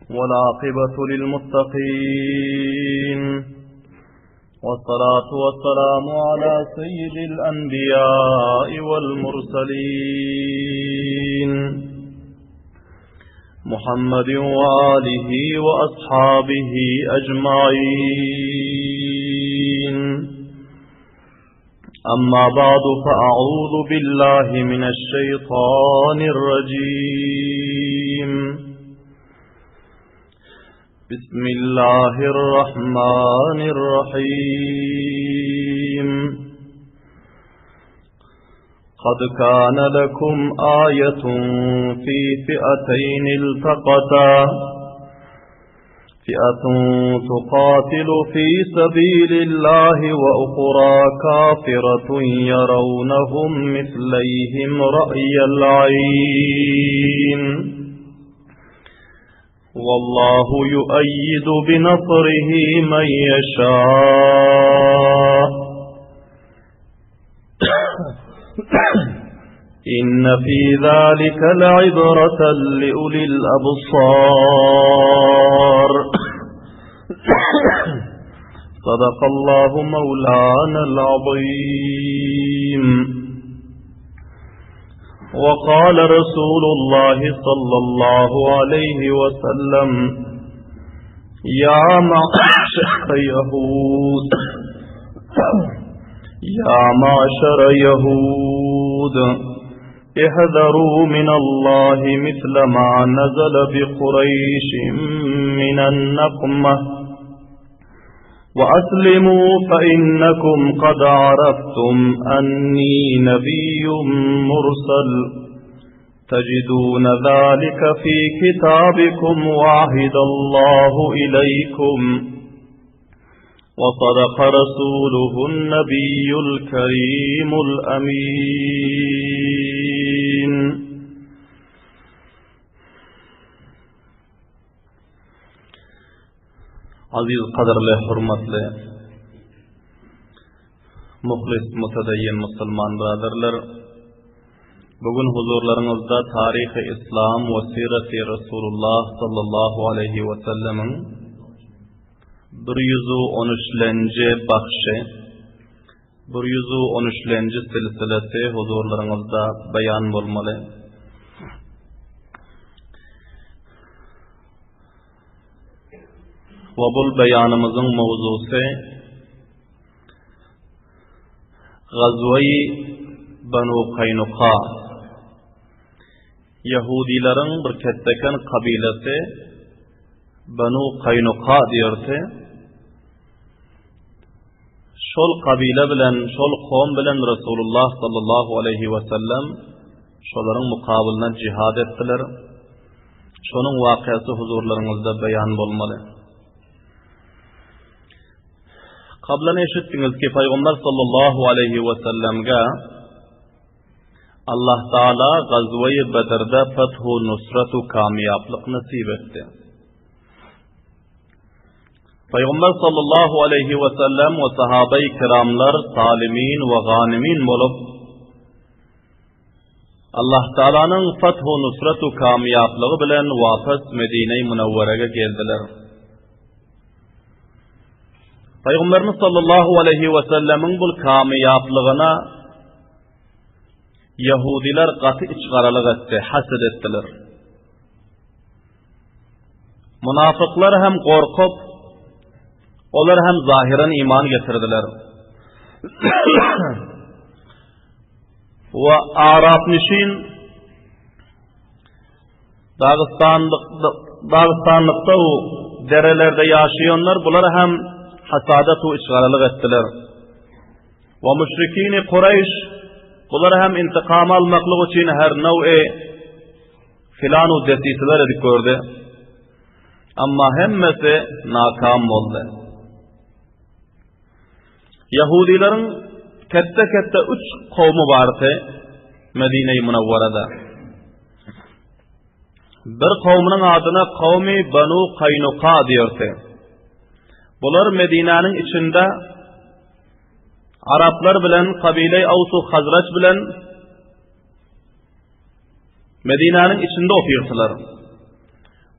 والعاقبة للمتقين والصلاة والسلام على سيد الأنبياء والمرسلين محمد وآله وأصحابه أجمعين أما بعد فأعوذ بالله من الشيطان الرجيم بسم الله الرحمن الرحيم قد كان لكم آية في فئتين التقتا فئة تقاتل في سبيل الله وأخرى كافرة يرونهم مثليهم رأي العين والله يؤيد بنصره من يشاء إن في ذلك لعبرة لأولي الأبصار صدق الله مولانا العظيم وقال رسول الله صلى الله عليه وسلم يا معشر يهود يا معشر يهود احذروا من الله مثل ما نزل بقريش من النقمة وأسلموا فإنكم قد عرفتم أني نبي مرسل تجدون ذلك في كتابكم وعهد الله إليكم وصدق رسوله النبي الكريم الأمين Aziz gadyrly hormatly muhlis mutadayyin musulman byradarlar bu gün huzurlaryňyzda taryhy islam we siraty Rasulullah sallallahu aleýhi we sellemiň 113-lenji bagşy 113-lenji silsilesi huzurlaryňyzda beýan bolmaly. We bul beýanymyzyň mowzusy Gazweýi Banu Kaýnuka Ýahudileriň bir ketdeken kabilasy Banu Kaýnuka diýerdi. Şol kabila bilen, şol kowum bilen Resulullah sallallahu aleýhi we sellem şolaryň mukabylyna jihad etdiler. Şonuň wakasy huzurlaryňyzda beýan bolmaly. Kablan eşitdiňiz ki, Pygamber sallallahu aleýhi we sellemge Allah Taala Gazweýi Bedrde fethu nusratu kamýaplyk nesip etdi. Pygamber sallallahu aleýhi we sellem we sahabeýi kiramlar salimin we ganimin bolup Allah Taalanyň fathu nusratu kamýaplygy bilen wapas Medine-i Munawwerege geldiler. Pygamberimiz sallallahu aleýhi we sellemiň bu kamýaplygyna Ýahudiler gaty içgaralyk etdi, haset etdiler. Munafyklar hem gorkup, olar hem zahyran iman getirdiler. We Arapnişin Dagystanlykda, Dagystanlykda u derelerde ýaşaýanlar bular hem hasadat u içgaralyk etdiler. We müşrikini Kureýş bular hem intikam almaklyk üçin her now'i filan u desiseler edip gördi. Amma hemmesi nakam boldy. Ýahudileriň ketde-ketde üç kowmy bardy Medine-i Munawwarada. Bir kowmunyň adyna kowmy Banu Kaýnuka diýerdi. Bular Medinäniň içinde araplar bilen kabile Awsu Hazraç bilen. Medinäniň içinde otyrdylar.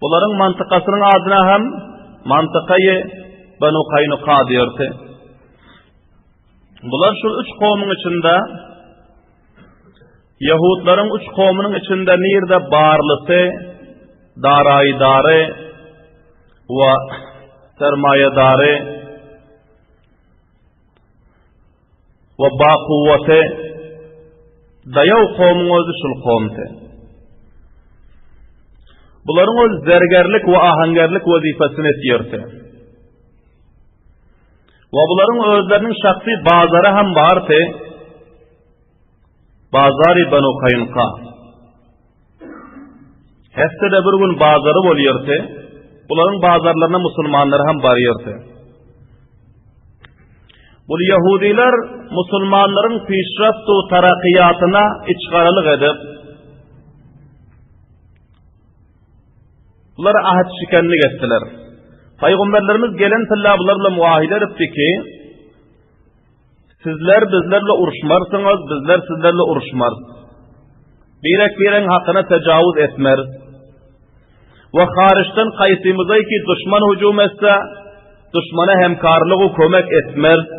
Bularyň mantykasynyň adyna hem mantykaýy Banu Kaýnuka diýerdi. Bular şul üç kowmuň içinde Ýahudlaryň üç kowmunyň içinde nirde barlysy, daraýdary we sermaýadary we bakuwwaty daýaw kowmuň özi şul kowumdy. Bularyň özi zergerlik we ahangerlik wezipesini etýärdi. We bularyň özleriniň şahsy bazary hem bardy. Bazary Banu Kaýnka. Hepdede bir gün bazary bolýardy. Bularyň bazarlaryna musulmanlar hem barýardy. Bu ýahudiler musulmanlaryň pişraft we tarakyýatyna içgaralyk edip, bular ahd şikenlik etdiler. Paýgamberlerimiz gelen tylla bular bilen muahide edipdi ki, Sizler bizler bilen uruşmarsyňyz, bizler sizler bilen uruşmarys. Birek-biregiň hakyna tejawuz etmeris. We haryçdan kaýsymyza ki duşman hüjüm etse, duşmana hemkarlyk we kömek etmeris.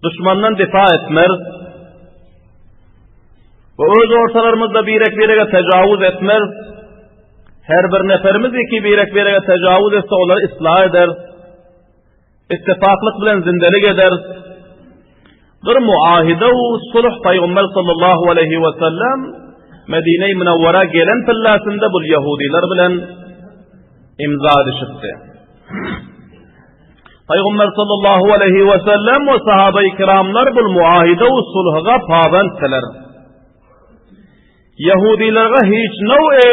Duşmandan difa etmeris. We öz ortalarymyzda birek-birege tejawuz etmeris. Her bir neferimiz ki birek-birege tejawuz etse, olary yslah ederis. Ittifaklyk bilen zindelik ederis. Bir muahide u sulh Pygamber sallallahu aleyhi we sellem Medine-i Münewwera gelen pillasynda bul ýahudiler bilen imza edişipdi. Pygamber sallallahu aleyhi we sellem we sahabe-i kiramlar bul muahide u sulhga pabentdiler. Ýahudilerge hiç now'e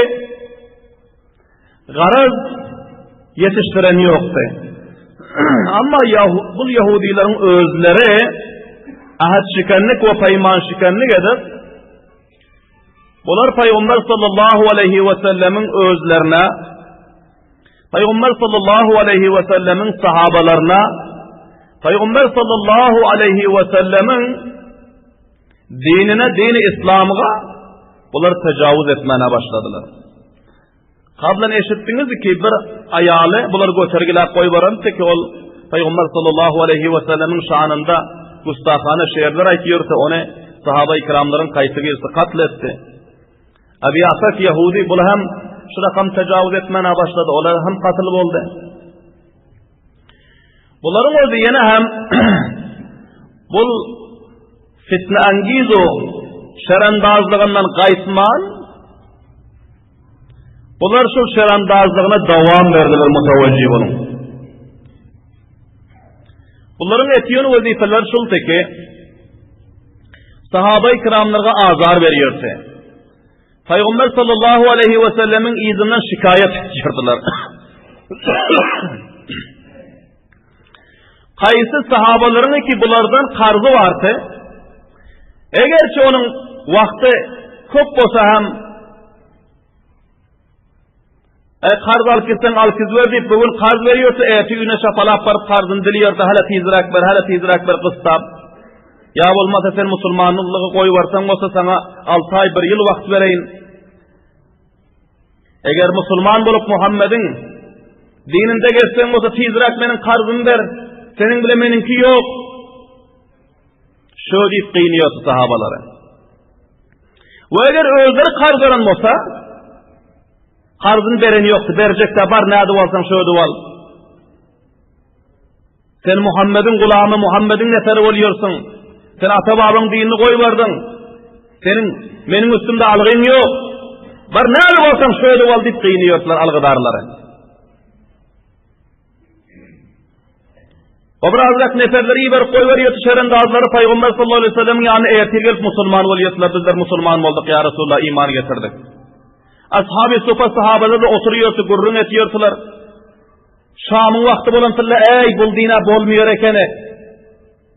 Garaz, ýetişdiren ýokdy. Amma bul ýahudileriň özleri ahad şikenlik we peýman şikenlik edip, bular Pygamber sallallahu aleyhi we sellemiň özlerine, Pygamber sallallahu aleyhi we sellemiň sahabalaryna, Pygamber sallallahu aleyhi we sellemiň dinine, dini islamga bular tejawuz etmäne başladylar. Kablan eşitdiňiz ki bir aýaly bular götergiläp goýbarandy ki ol Pygamber sallallahu aleyhi we sellemiň şanynda gustahana şeýerler aýtýardy, ony sahaba-i kiramlaryň kaýsy birisi katl etdi. Abi Afak Yahudi bul hem şu rakam tejawuz etmäne başlady, olar hem katl boldy. Bularyň özi ýene hem bul fitne angizu şerandazlygyndan gaýtman Bular şol şerandazlygyna dowam berdiler mutawajjih boluň. Bularyň etýän wezipeleri şul teki sahaba-i kiramlarga azar berýärdi. Pygamber sallallahu aleyhi we sellemiň yzyndan şikaýat etýärdiler. Kaýsy sahabalaryň ki bulardan karzy bardy, egerçi onuň wagty köp bolsa hem E karz alyp gitseň alyp gidiber diýip bu gün karz berýärse erti öýüne şapalap baryp karzyny dilýärdi hala tizräk ber hala tizräk ber gystap. Ýa bolmasa sen musulmanlygy goýbarsaň bolsa saňa 6 aý bir ýyl wagt bereýin. Eger musulman bolup Muhammediň dininde gezseň bolsa tizräk meniň karzymy ber. Seniň bilen meniňki ýok. Şo diýip gynýardy sahabalary. We eger özleri karz beren bolsa, karzyny beren ýokdy, berjek-de bar, nädip alsaň şödüp al. Sen Muhammediň gulamy, Muhammediň neferi bolýarsyň. Sen ata-babaň dinini goýberdiň. Seniň meniň üstümde algyň ýok. Bar nädip alsaň şödüp al diýip gynýardylar algydarlary. O bir azrak neferleri iberip goýberýärdi şerendazlary Pygamber sallallahu aleyhi ve sellemiň ýanyna ertir gelip musulman bolýardylar. Bizler musulman bolduk ýa Resulullah iman getirdik. Ashabi sufa sahabalar da oturýardy, gürrüň etýärdiler. Şamyň wagty bolan tylla eý bul dina bolmaýar ekeni.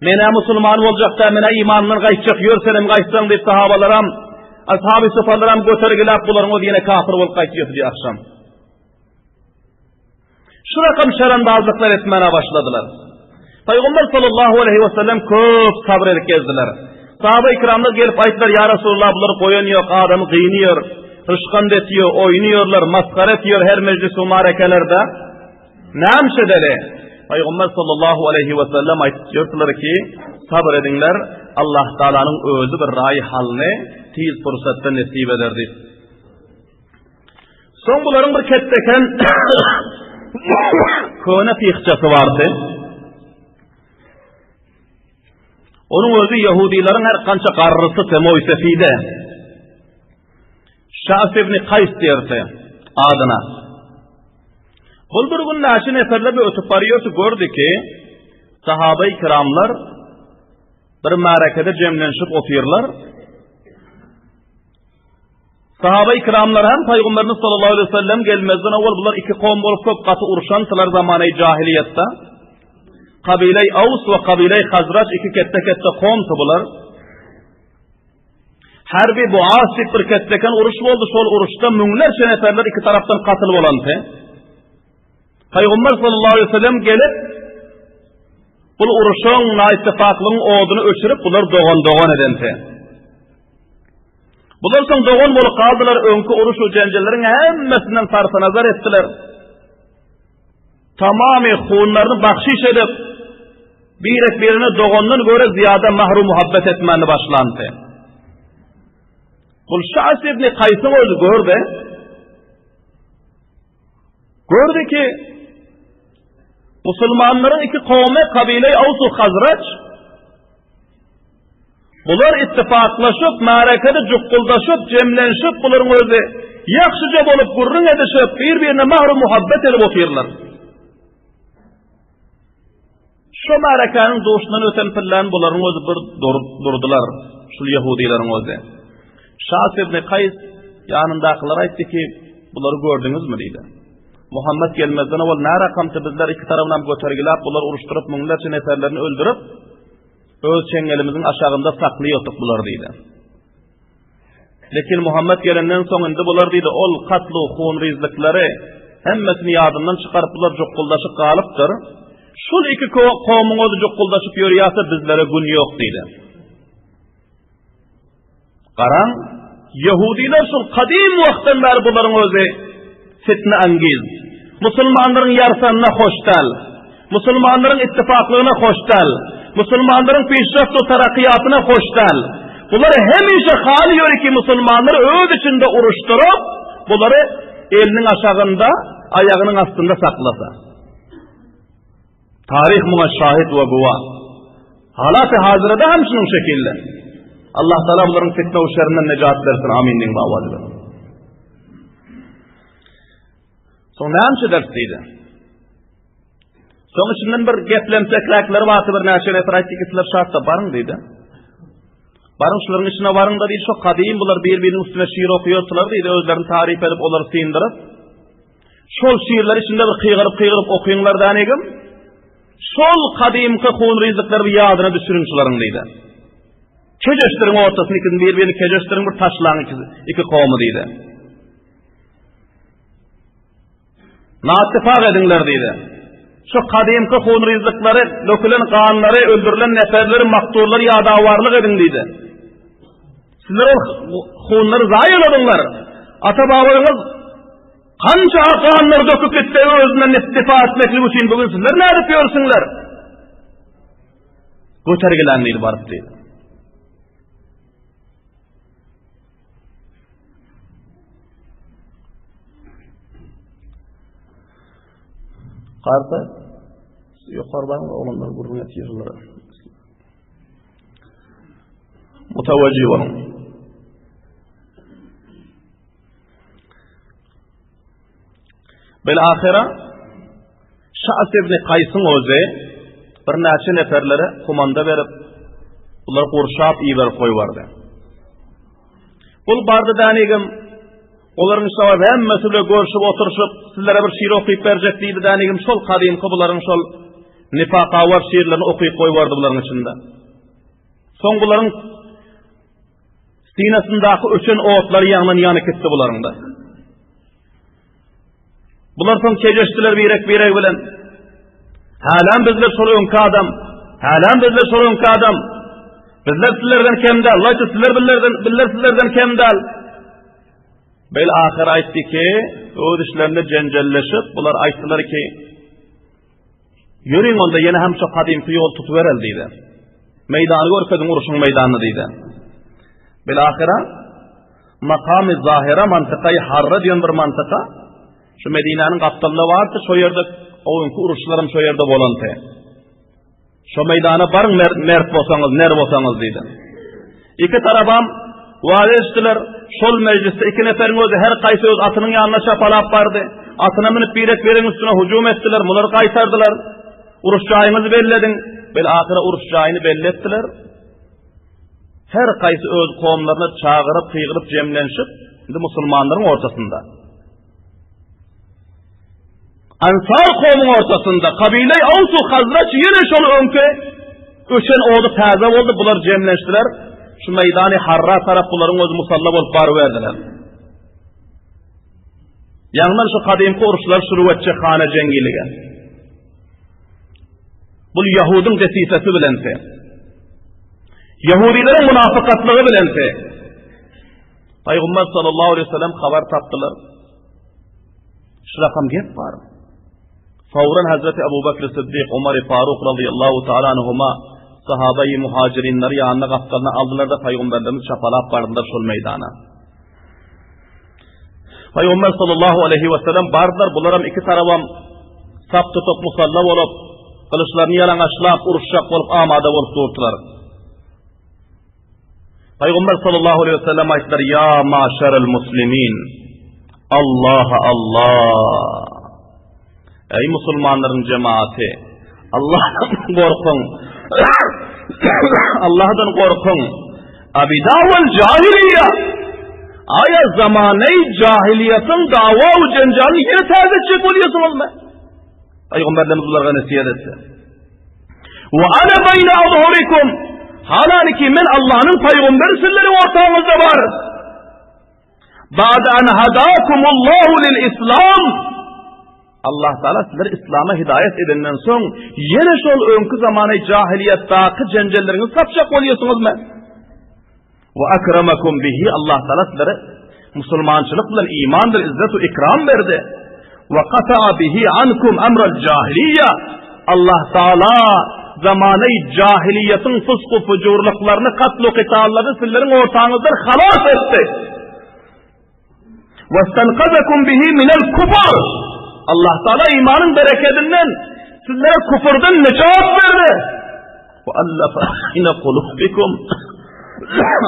Menä musulman boljak da, menä imandan gaýtjak ýör senem gaýtsaň diýip sahabalaram, ashabi sufalaram götergiläp bularyň özi ýene kafir bolup gaýtýardy diýip akşam. Şu rakam şerandazlyklar etmäne başladylar. Pygamber sallallahu aleyhi ve sellem köp sabr edip gezdiler. Sahaba ikramlar gelip aýtdylar, Ýa Resulallah, bular goýan ýok, adamy gynaýar, ryşgand etýär, oýnaýarlar, masgara etýär her mejlis we marekelerde. Näme edeli? Pygamber sallallahu aleýhi we sellem aýtýardylar ki, sabyr ediňler, Allah Taalanyň özi bir raý halyny tiz pursatda nesip eder diýip. Soň bularyň bir ketdeken köne pyhçasy bardy. Onuň özi ýehudileriň her kança garrysy Temoý Sefide. Şas ibn Kaýs diýerdi adyna. Bul bir gün näçe neferler bir ötüp barýardy, gördi ki, sahabeý kiramlar bir märekede jemlenişip otyrlar. Sahabeý kiramlar hem Pygamberimiz sallallahu aleyhi ve sellem gelmezden owal bular iki kowum bolup köp gaty urşandylar zamanaý jahiliýetde. Kabileý Aws we kabileý Hazraç iki ketde-ketde kowumdy bular. Harbi Buas diýip bir ketdeken uruş boldy, şol uruşda müňlerçe neferler iki tarapdan katyl bolandy. Pygamber sallallahu aleyhi ve sellem gelip bul uruşyň, naittifaklygyň oduny öçürip bular dogan-dogan edenti. Bular soň dogan bolup galdylar, öňki uruş we jenjelleriň hemmesinden sarpa nazar etdiler. Tamamy hunlaryny bahşiş edip, birek birine dogandan göre zyýada mahru muhabbet etmäni başlandy. Bul Şas ibn Kaýsyň özi gördi. Gördi ki, musulmanlaryň iki kowmy, kabile Aws we Hazraç Bular ittifaklaşyp, märekede jukguldaşyp, jemlenşip, bularyň özi ýagşyja bolup gürrüň edişip, bir-birine mähir-muhabbet edip otyrlar. Şo märekäniň duşundan öten pillän bularyň özi bir durdular, şul ýehudileriň özi. Şas ibn Kaýs ýanyndakylara aýtdy ki, bulary gördüňizmi diýdi. Muhammet gelmezden owal närakamty bizler iki tarabynam götergiläp, bulary uruşdyryp, müňlerçe neferlerini öldürip, Öz çeňňelimiziň aşagynda saklaýardyk bulary diýdi. Lekin Muhammet gelenden soň indi bular diýdi, ol katlu hunrizlikleri hemmesini ýadyndan çykaryp bular jukguldaşyp galypdyr. Şul iki kowmuň özi jukguldaşyp ýörýärse bizlere gün ýok diýdi. Garaň, ýehudiler şol kadym wagtdan bäri bularyň özi fitne angiz. Musulmanlaryň ýarsanyna hoş däl. Musulmanlaryň ittifaklygyna hoş däl. Musulmanlaryň pişreft we tarakyýatyna hoş däl. Bular hemişe haly ýöriki musulmanlary öz içinde uruşdyryp, bulary eliniň aşagynda, aýagynyň astynda saklasa. Taryh muňa şahit we güwa. Halaty hazyrada hem şunuň şekilde. Allah Taala bularyň fitne we şerinden nejat bersin. Amin diýiň bawaly. Soň näme ders diýdi? Soň içinden bir geplemsekräkleri bardy bir näçe nefer aýtdy ki, sizler şatda baryň diýdi. Baryň şularyň içine baryň da diýdi, şo kadym bular bir-biriniň üstüne şiir okuýardylar diýdi, özlerini taryp edip olary syndyryp. Şol şiirleri içinde bir kygyryp-kygyryp okyňlar dänegim. Şol kadymky hunryzlyklary bir ýadyna düşüriň şularyň diýdi. Kejeşdiriň ortasyny ikisini bir-birini kejeşdiriň bir taşlaň ikisi, iki kowmy diýdi. Nattifak ediňler diýdi. Şu kadymky hunryzlyklary, dökülen ganlary, öldürilen neferleri, makturlary ýadawarlyk ediň diýdi. Sizler ol hunlary zaýaladyňlar. Ata-babalarymyz Kança ganlar döküp gitse özünden istifa etmeklik üçin bugün sizler nädip ýörsüňler? Götergilen diýdi baryp diýdi. Garda ýokary baryň oglanlar gürrüň etýärler. Mutawajjih boluň. Bil ahyra Şas ibn Kaýsyň özi birnäçe neferlere komanda berip, bular gurşap iberip goýbardy. Bul bardy dänigim, olaryň şawaz hemmesi bile görşüp oturyşyp, sizlere bir şiir okyp berjek diýdi dänigim, şol kadymky bularyň şol nifakawar şiirlerini okyp goýbardy bularyň içinde. Soň bularyň Synasyndaky öçen otlary ýaňdan ýanyp gitdi bularyň-da. Bular soň kejeşdiler birek-birek bilen. Hälem bizler şol öňki adam. Hälem bizler şol öňki adam. Bizler sizlerden kem däl. Allah aýtdy, sizler bizlerden, bizler sizlerden kem däl. Bel ahyr aýtdy ki, öz işlerinde jenjelleşip, bular aýtdylar ki, Ýörüň onda ýene hem şo gadymky ýol tutubereli diýdi. Meýdany görkeziň urşuň meýdanyny diýdi. Bil ahyra makamy zahira mantykaýy harra diýen bir mantyka şu Medinäniň gapdalynda bardy, şo ýerde o günki uruşlaram şo ýerde bolandy. Şo meýdana baryň mert bolsaňyz, ner bolsaňyz diýdi. Iki tarabam wada etdiler. Şol mejlisde iki neferiň özi her gaýsy öz atynyň ýanyna çapalap bardy. Atyna münüp birek-biregiň üstüne hüjüm etdiler, mular gaýtardylar. Uruş jaýyňyzy bellediň. Bel ahyra uruş jaýyny belli etdiler. Her gaýsy öz kowumlaryny çagyryp, gygyryp jemlenişip, indi musulmanlaryň ortasynda. Ansar kowumyň ortasynda kabile Aws we Hazraç ýene şol öňki öçen ody täze boldy, bular jemlenişdiler. Şu meýdany Harra tarap bularyň özi musalla bolup baryberdiler. Ýaňdan şu gadymky uruşlar şuru etjek hana jeňgilige. Bul Ýahudyň desisesi bilense. Ýahudileriň munafykatlygy bilense. Paýgamber sallallahu aleyhi ve sellem habar tapdylar. Şu rakam gep bar. Fawran Hazreti Abu Bakr Siddik, Umar Faruk radıyallahu ta'ala anhuma sahabeyi muhacirinleri ýanyna gapdalyna aldylar da paýgamberlerimiz çapalap bardylar şol meýdana. Paýgamber sallallahu aleyhi ve sellem bardylar, bularam iki tarabam sap tutup musalla bolup, gylyçlaryny ýalaňaçlap uruşjak bolup amada bolup durdular. Paýgamber sallallahu aleyhi ve sellem aýtdylar, "Ýa maşerel muslimin, Allah Allah." Eý musulmanlaryň jemaaty, Allahdan gorkuň. Allahdan gorkuň. Abidawal jahiliýe. Aýa zamanay jahiliýetiň dawa we jenjalyny ýene täze etjek bolýarsyňyzmy? Paýgamberlerimiz bulara nesihat etdi. Wa ana bayna azhurikum. Halaniki men Allah'ın peygamberi sizlerin ortağınızda var. Ba'de an hadakumullahu lil islam. Allah Teala sizleri İslam'a hidayet edenden soň ýene şol öňki zamany jahiliýetdäki jenjelleriňizi tapjak bolýarsyňyzmy? Wa akramakum bihi Allah Taala sizlere musulmançylyk bilen imandyr izzet we ikram berdi. Wa qata'a bihi ankum amral jahiliýe Allah Taala zamany jahiliýetiň fysk fujurlyklaryny katl qitallaryny sizleriň ortaňyzdan halas etdi. Westenkazakum bihi minel kufr. Allah Taala imanyň berekedinden sizlere kufurdan nejat berdi. Ve allafa ine kulubikum.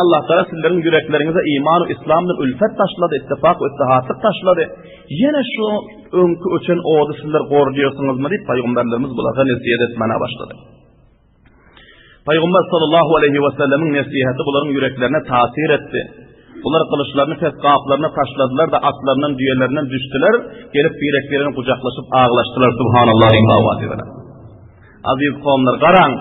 Allah Taala sizleriň ýürekleriňize iman we islamdan ülfet taşlady, ittifak we ittihatlyk taşlady. Ýene şu öňki öçen ody sizler gorduýarsyňyzmy diýip paýgamberlerimiz bulara nesihat etmäne başlady. Pygamber sallallahu aleýhi we sellemiň nesihaty bularyň ýüreklerine tasir etdi. Bular gylyçlaryny pes gaplaryna taşladylar-da, atlaryndan, düýelerinden düşdüler, gelip birek-birini gujaklaşyp aglaşdylar. Subhanallah diýip owaz bilen. Aziz kowumlar, garaň,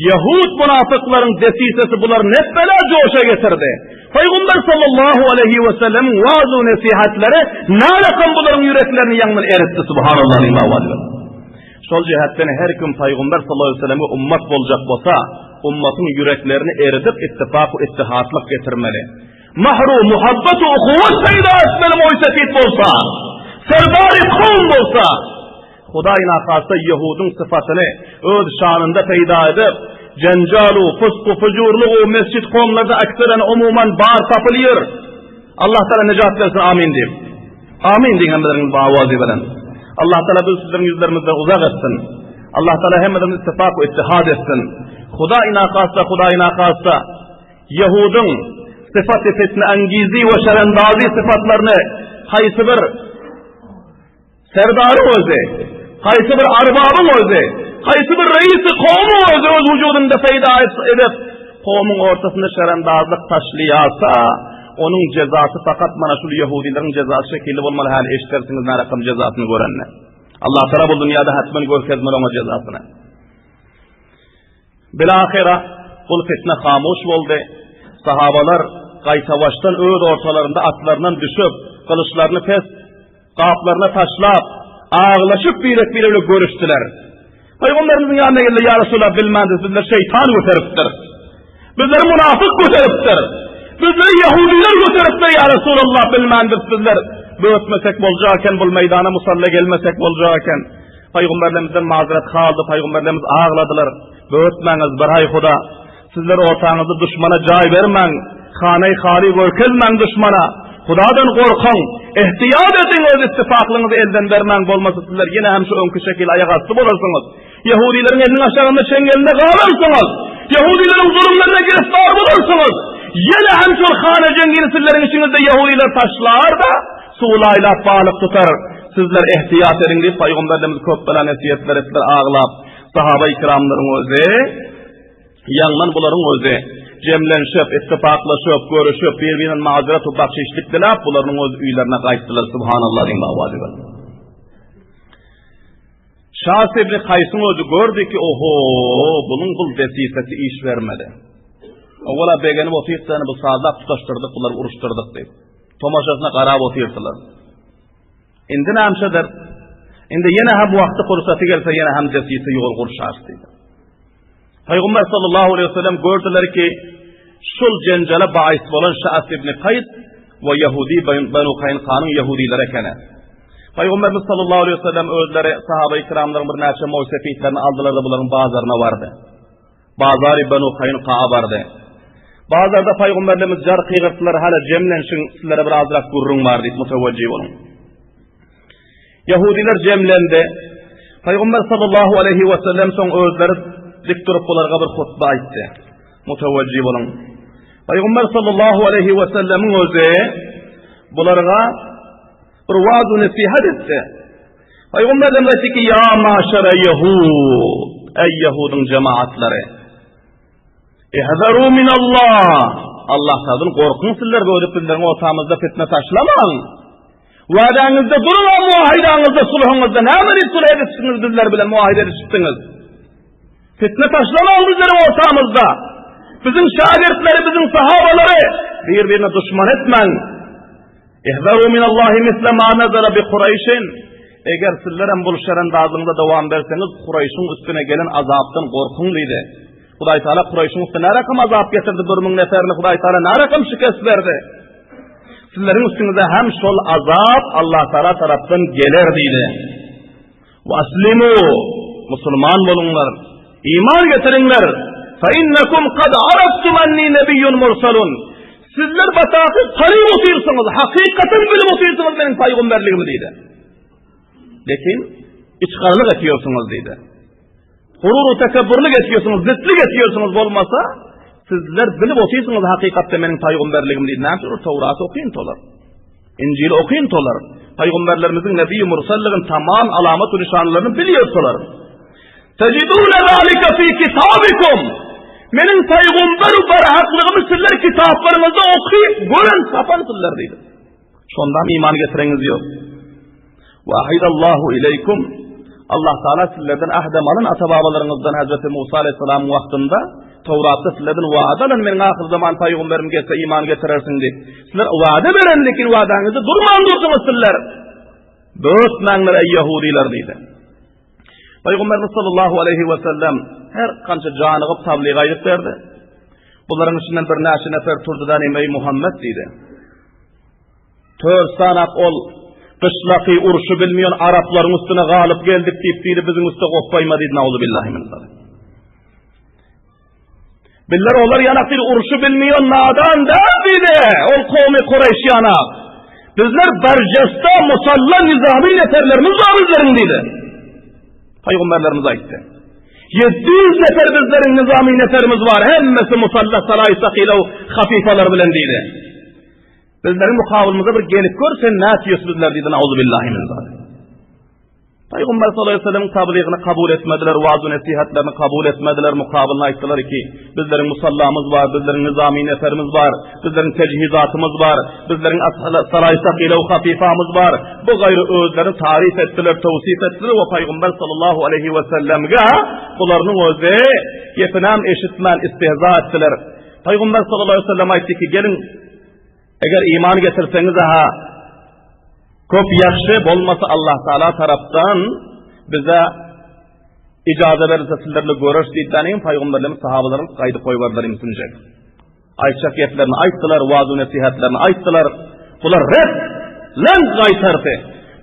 ýehud munafyklaryň desisesi bulary ne bela joşa getirdi. Pygamber sallallahu aleýhi we sellemiň waaz we nesihatlary nalakam bularyň ýüreklerini ýaňdan eritdi. Subhanallah diýip owaz bilen. Şol jähetden her kim Pygamber sallallahu aleýhi we selleme ummat boljak bolsa, ummatyň ýüreklerini eridip ittifak we ittihatlyk getirmeli. Mahru muhabbat we uhuwwat peýda etmeli moýsefit bolsa, serdary kowum bolsa. Hudaý nahasta ýehudyň sypatyny öz şanynda peýda edip, jenjalu, fysku, fujurlygu mesjit kowumlarda akseren umuman bar tapylýar. Allah Taala nejat bersin amin diýip. Amin diýiň hemmeleriňiz bu awazy bilen. Allah Taala biz sizleriň ýüzlerimizden uzak etsin. Allah Taala hemmelerimizi ittifak we ittihad etsin. Hudaý nakasta, Hudaý nakasta Ýehudyň syfaty fitne angizi we şerendazi syfatlaryny haýsy bir Serdaryň özi, haýsy bir arbabyň özi, haýsy bir reisi kowumyň özi öz wujudynda peýda edip, kowumyň ortasynda şerendazlyk taşlaýarsa, onuň jezasy fakat mana şul ýehudileriň jezasy şekilli bolmaly, häli eşidersiňiz närakam jezasyny görende. Allah Taala bu dünýäde hatman görkezmeli oňa jezasyny. Bilahyra bul fitne hamuş boldy. Sahabalar gaýtabaşdan öz ortalarynda atlaryndan düşüp, gylyçlaryny pes gaplaryna taşlap, aglaşyp birek-birek bilen görüşdiler. Pygamberimiziň ýanyna geldi, ýa Resulallah bilmändir, bizler şeýtan göteripdir. Bizleri munafyk göteripdir. Bizleri ýahudylar göteripdir ýa Resulallah bilmändiris bizler. Bökmesek boljak eken bul meýdana musalla gelmesek boljak eken. Pygamberlerimizden mazeret haldy, pygamberlerimiz agladylar. Bökmäňiz bir aý huda. Sizler ortaňyzda duşmana jaý bermäň. Hanaý haly görkezmäň duşmana. Hudadan gorkuň. Ehtiyat ediň öz ittifaklygyňyzy elden bermäň bolmasa sizler ýene hem şu öňki şekil aýak asty bolarsyňyz. Ýehudileriň eliniň aşagynda çeňňelinde galarsyňyz. Ýehudileriň zulumlaryna giriftar bolarsyňyz. Ýene hem şol hana jeňňini sizleriň içiňizde ýehudiler taşlar-da, suwy laýlap balyk tutar. Sizler ehtiýat ediň diýip, pygamberlerimiz köp bela nesihetler etdiler aglap. Sahaba-i kiramlaryň özi, ýaňdan bularyň özi jemlenişip, ittifaklaşyp, görüşip, bir-birinden mazeret we bakşişlik diläp, bularyň öz öýlerine gaýtdylar. Subhanallah diýiň, wajyp. Şa Sebri Kaýsyň özi gördi ki, oho, bunuň bul desisesi iş bermedi. Owala begenip otyrdy, bu sazlap tutaşdyrdyk, bulary uruşdyrdyk diýip. Tomaşasyna garap otyrdylar. Indi nämşedir? Indi ýene hem wagty pursaty gelse, ýene hem desise ýol gurşar diýdi. Pygamber sallallahu aleyhi ve sellem gördüler ki, şul jenjele baýys bolan Şaas ibn Kaýs we Ýahudi Banu Kaýnkanyň ýahudileri ekeni. Pygamberimiz sallallahu aleyhi ve sellem özleri sahaba-i kiramlaryň birnäçe moý-sepitlerini aldylar-da bularyň bazaryna bardy. Bazary Banu Kaýnkaa bardy. Bazarda Pygamberimiz jar gygyrtdylar, hala jemlenşiň, sizlere bir azrak gürrüň bar diýip mutewejjih boluň. Ýahudiler jemlendi. Pygamber sallallahu aleyhi we sellem soň özleri dik durup bularga bir hutba aýtdy. Mutewejjih boluň. Pygamber sallallahu aleyhi we sellemiň özi bularga bir waaz we nesihat etdi. Pygamberden aýtdy ki, "Ýa maşara ýahud, eý ýahudyň jemaatlary. Ihzaru min Allah. Allah taaladan gorkuň sizler böyle bizleriň ortamyzda fitne taşlamaň. Wadaňyzda duruň, muahidaňyzda, sulhuňyzda näme diýip sulh edipsiňiz bizler bilen muahide edişipsiňiz? Fitne taşlamaň bizleriň ortamyzda. Biziň şagirtleri, biziň sahabalary bir-birine duşman etmäň. Ihzaru min Allahi misle ma nazala bi Kureyşin. Eger sizler hem bul şerendazlygyňyza dowam berseňiz, Kureyşiň üstüne gelen azapdan gorkuň diýdi. Hudaý Taala Kureyşiň üstüne närakam azap getirdi, 1000 neferini Hudaý Taala närakam şikest berdi. Sizleriň üstüňize hem şol azap Allah Taala tarapdan geler diýdi. Wa aslimu musulman boluňlar. Iman getiriňler. Fa innekum kad araftum anni nebiyyun mursalun. Sizler bataky taryp otyrsyňyz, hakykatyn bilip otyrsyňyz meniň paýgamberligimi diýdi. Lekin içgarlyk etýärsiňiz diýdi. Gurur tekebburlyk etýärsiňiz, zitlik etýärsiňiz bolmasa, sizler bilip otyrsyňyz hakykatda meniň paýgamberligimi diýdi. Näme üçin Tawraty okyn tolar? Injili okyn tolar. Paýgamberlerimiziň nebi mursallygyň tamam alamat we nyşanlaryny bilýärsiler. Tejidune zalika fi kitabikum. Meniň paýgamber we barhaklygymy sizler kitaplaryňyzda okyp gören tapansyzlar diýdi. Şondan iman getireňiz ýok. Wa ahidallahu ileýkum. Allah Taala sizlerden ahdem alan ata-babalaryňyzdan Hazreti Musa aleyhisselamyň wagtynda Towratda sizlerden wada alan meniň ahyr zaman paýgamberim gelse iman getirersiň diýip. Sizler wada beren lekin wadaňyzda durman durduňyz sizler. Bötmäňler ey ýahudiler diýdi. Paýgamberimiz sallallahu aleyhi we sellem her kança janygyp tablyg aýdyp berdi. Bularyň içinden birnäçe nefer turdy-da ey Muhammed diýdi. Tört sanak ol gyşlaky urşy bilmeýän araplaryň üstüne galyp geldik diýip diýdi biziň üste gopbaýma diýdi nauzubillahi min zalik. Biller olar ýanak diýdi urşy bilmeýän nadan däl diýdi. Ol kowmy Kureýş ýanak. Bizler barjasta musalla nizami neferlerimiz bar bizleriň diýdi. Pygamberlerimiz aýtdy. 700 nefer bizleriň nizami neferimiz bar. Hemmesi musalla salaý sakylaw hafifalar bilen diýdi. Bizleriň mukabylymyza bir gelip gör, sen nätýes bizler diýdi, nauzubillahi min zalik. Pygamber sallallahu aleyhi ve sellem tabligyny kabul etmediler, waaz we nesihatlaryny kabul etmediler, mukabylyny aýtdylar ki, bizleriň musallamyz bar, bizleriň nizami neferimiz bar, bizleriň tejhizatymyz bar, bizleriň saraý sakyla we hafifamyz bar. Bu gaýry özlerini taryf etdiler, tawsif etdiler we Pygamber sallallahu aleyhi ve sellemge bularynyň özi gepinam eşitmän istihza etdiler. Pygamber sallallahu aleyhi ve sellem aýtdy ki, geliň Eger iman getirseňiz aha köp ýagşy bolmasa Allah Taala tarapdan bize. Ijaza berilse sizler bile göreş diýdiler, paýgamberlerimiz sahabalarymyz gaýdyp goýberdiler imsinjek. Aýtjak geplerini aýtdylar, waaz-u-nesihatlaryny aýtdylar. Bular ret, leň gaýtardy.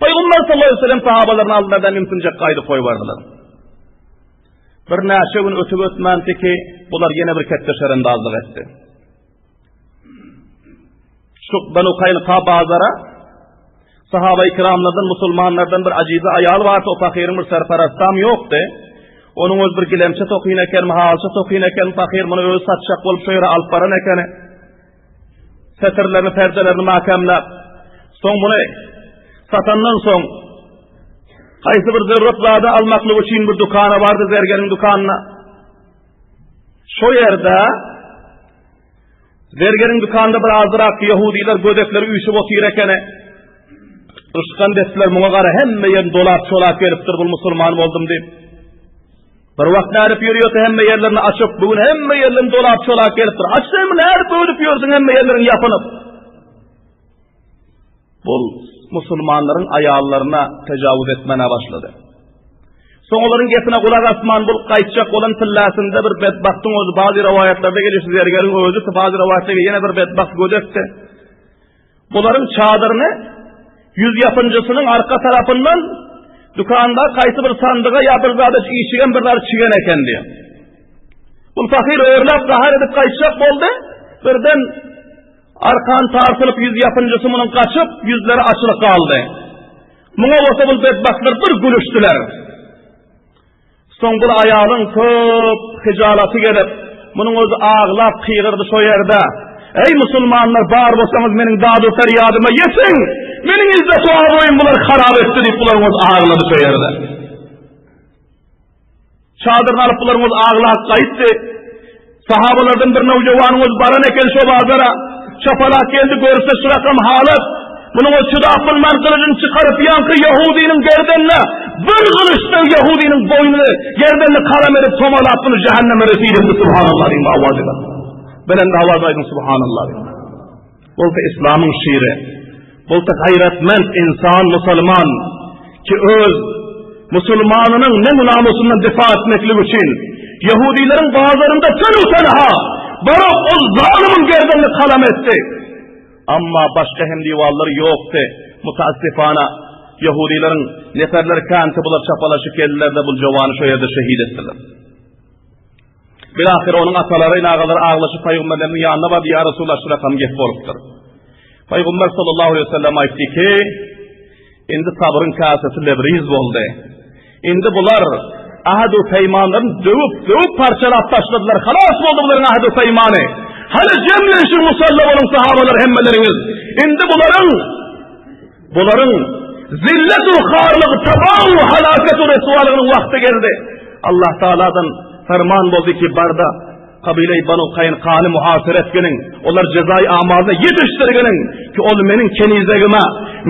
Pygamber sallallahu aleyhi ve sellem sahabalaryny aldylar-da mümkinjek gaýdyp goýberdiler. Bir näçe gün ötüp ötmänti ki, bular ýene bir ketde şerendazlyk etdi. Şu Banu Kaýnuka bazara sahaba-i kiramlardan, musulmanlardan bir ajize aýal bardy, o pahyryň bir serperastam ýokdy. Onuň öz bir gilemçe tokyn eken, halça tokyn eken, pahyr muny özi satjak bolup şu ýere alyp baran ekeni. Setirlerini, perdelerini makämläp, soň muny satandan soň haýsy bir zerurlyk zady almaklyk üçin bir dükana bardy, zergeriň dükanyna. Şo ýerde Zergeriň dükanynda bir azrak ýahudylar gödekler üýşüp otyr ekeni. Yşkan depdiler muňa gara hemme ýerini dolap çolap gelipdir bul musulman boldum diýip. Bir wagt nädip ýörüýärse hemme ýerlerini açyp, bu gün hemme ýerlerini dolap çolap gelipdir. Aç sen nädip öwdüp ýörsüň hemme ýerleriň ýapynyp. Bul musulmanlaryň aýallaryna tejawuz etmäne başlady. Soň olaryň gepine gulak asman bul gaýtjak bolan pillasynda bir bedbagtyň özi bazy rowaýatlarda gelýär zergeriň özi bazy rowaýatlarda ýene bir bedbagt gödekdi. Bularyň çadyryny ýüz ýapynjysynyň arka tarapyndan dükanda haýsy bir sandyga ýa bir zada işigen bir zady çigen eken diýär. Bul pahyr örläp gahar edip gaýtjak boldy. Birden Arkan tartylyp ýüz ýapynjysy munuň gaçyp, ýüzleri açylyp galdy. Muňa bolsa bul bedbagtlar bir gülüşdiler. Soň bul aýalyň köp hijalaty gelip, munuň özi aglap gygyrdy şo ýerde. Eý musulmanlar bar bolsaňyz meniň dadu ferýadyma ýetiň! Meniň izzet abraýym bular harap etdi diýip bularyň özi aglady şo ýerde. Çadyryny alyp bularyň özi aglap gaýtdy. Sahabalardan bir nowjawanyň özi baran eken şo bazara. Çapalak geldi görse şu rakam halat. Munuň özi çydap bilmän gylyjyny çykaryp ýaňky ýahudynyň gerdenine bir gylyçda ýahudynyň boýnuny gerdenini karam edip tomalap bunu jähenneme resil etdi subhanallah diýip awaz edip. Belent awaz aýdyň subhanallah diýip. Bolsa islamyň şiri. Bolsa gaýratmend insan musulman ki öz musulmanynyň ne namusyndan difa etmeklik üçin Ýahudileriň bazarynda tenu tenha baryp ol zalymyň gerdenini kalam etdi. Amma başga hem diwallary ýokdy. Mutaassifana Ýahudileriň neferleri känti bular çapalaşyp geldiler-de bu jowany şo ýerde şehit etdiler. Bilahyr onuň atalary, nagalary aglaşyp pygamberleriniň ýanyna bardy, ýa Resulallah şu rakam gep bolupdyr. Pygamber sallallahu aleyhi ve sellem aýtdy ki, indi sabryň kasesi lebriz boldy. Indi bular ahadu peýmanlaryny döwüp, döwüp parçalap taşladylar. Halas boldy bularyň ahadu peýmany. Hany jemlenişiň musalla boluň sahabalar hemmeleriňiz. Indi bularyň Bularyň zillet-u harlygy, tabahu halaket-u reswalygynyň wagty geldi. Allah Taaladan ferman boldy ki, barda kabile-i Banu Kaýnkany muhasere etginiň, olar jezaý amalyna ýetişdirginiň ki, ol meniň kenizegime,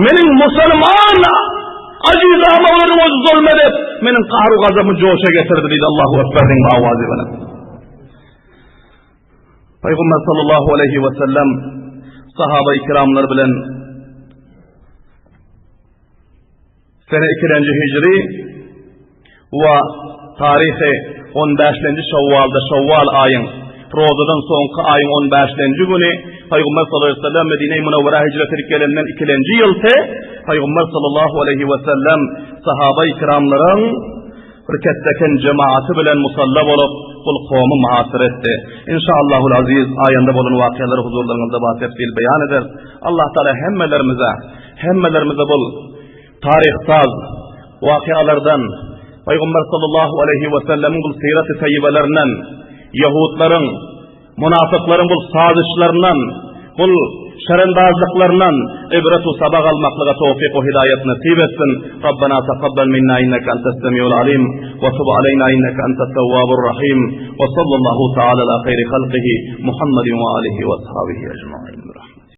meniň musulman ajizama olaryň öz zulm edip, meniň gahru gazabymy joşa getirdi diýdi Allahu Ekber diýip awazy bilen. Pygamber sallallahu aleyhi ve sellem sahaba-i kiramlar bilen sene ikilenji hijri we taryhy 15-nji Şawwalda Şawwal aýyň rozadan soňky aýyň 15-nji güni Pygamber sallallahu aleyhi ve sellem Medine-i Münewwere hijret edip gelenden ikilenji ýylda Pygamber sallallahu aleyhi ve sellem sahaba-i kiramlaryň Bir ketdeken jemaaty bilen musalla bolup, bul kowmy muhasyr etdi. Inşaallahul aziz, aýanda bolan wakyalary huzurlaryňyzda ba tefsil beýan ederis. Allah Taala hemmelerimize, hemmelerimize bul taryhsaz wakyalardan, Pygamber sallallahu aleýhi we sellemiň bul syraty taýýibelerinden, ýahudlaryň, Munafyklaryň bul sazyşlaryndan, bul şerendazlyklaryndan ibret we sabak almaklyga towfyk we hidaýat nesip etsin. Rabbena takabbal minna inneke entes semiul alim we tub aleyna inneke entet tewwabur rahim. We sallallahu taala ala haýri halkihi Muhammedin we alihi we ashabihi ecmaîn.